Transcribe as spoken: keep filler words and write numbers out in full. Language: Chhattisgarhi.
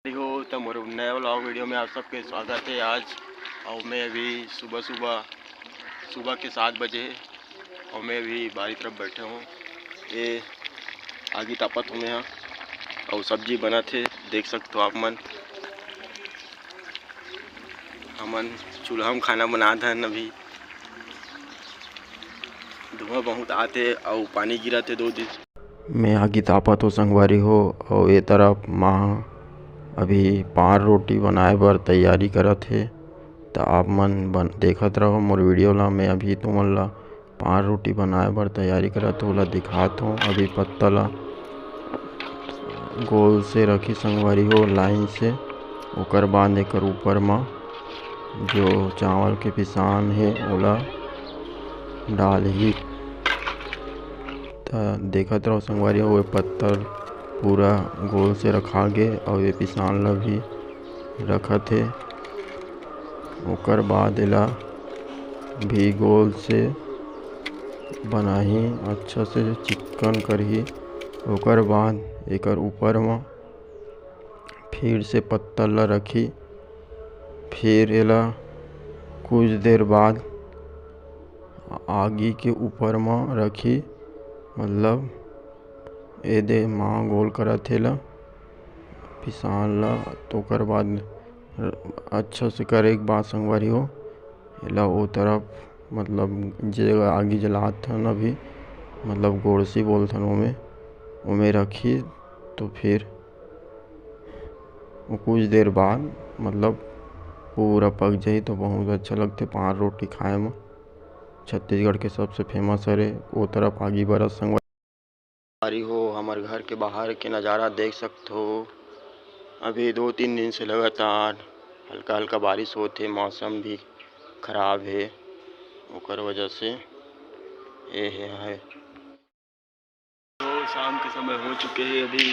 हो, त मोर नया vlog video में आप सबके स्वागत है आज। और मैं अभी सुबह सुबह सुबह के सात बजे है और मैं अभी बारी तरफ बैठे हूँ। ये आगी तापत हूँ मैं यहाँ और सब्जी बनत है, देख सकते हो आप मन। हमन चूल्हा में खाना बनात हन अभी। धुआं बहुत आते और पानी गिरत है दो दिन से। मैं आगी तापत हो संगवारी हो, और ए तरफ माँ अभी पान रोटी बनाए बर तैयारी करत हे। त आप मन बन, देखत रहो मोर video ला। मैं अभी तुमन ला पान रोटी बनाए बर तैयारी करत हो, ओला दिखात हो। अभी पत्ता ला गोल से रखी संगवारी हो, line से। ओकर बाद एकर ऊपर म जो चावल के पिसान हे, ओला डालही। त देखत रहो संगवारी हो, ये पत्ता पूरा गोल से रखा गे, अउ ये पिसान ला भी रखत हे। ओकर बाद एला भी गोल से बनाही, अच्छा से चिक्कन करही। ओकर बाद एकर ऊपर म फिर से पत्तल ला रखी, फिर एला कुछ देर बाद आगी के ऊपर म रखी, मतलब ए दे माँ गोल करत हे ला, पिसान ला। तो ओकर बाद अच्छा से करे के बाद संगवारी हो, एला ओ तरफ, मतलब जे आगी जलात हन अभी, मतलब गोड़सी बोलथन ओमे, ओमे रखी। तो फिर वो कुछ देर बाद, मतलब पूरा पक जाही, तो बहुत अच्छा लगथे पान रोटी खाए म। छत्तीसगढ़ के सबसे famous हरे। ओ तरफ आगी बरत संगवारी हो, हमर घर के बाहर के नजारा देख सकथो। अभी दो तीन दिन से लगातार हल्का हल्का बारिश होत हे, मौसम भी खराब हे, ओकर वजह से ए हे है। तो शाम के समय हो चुके हे अभी।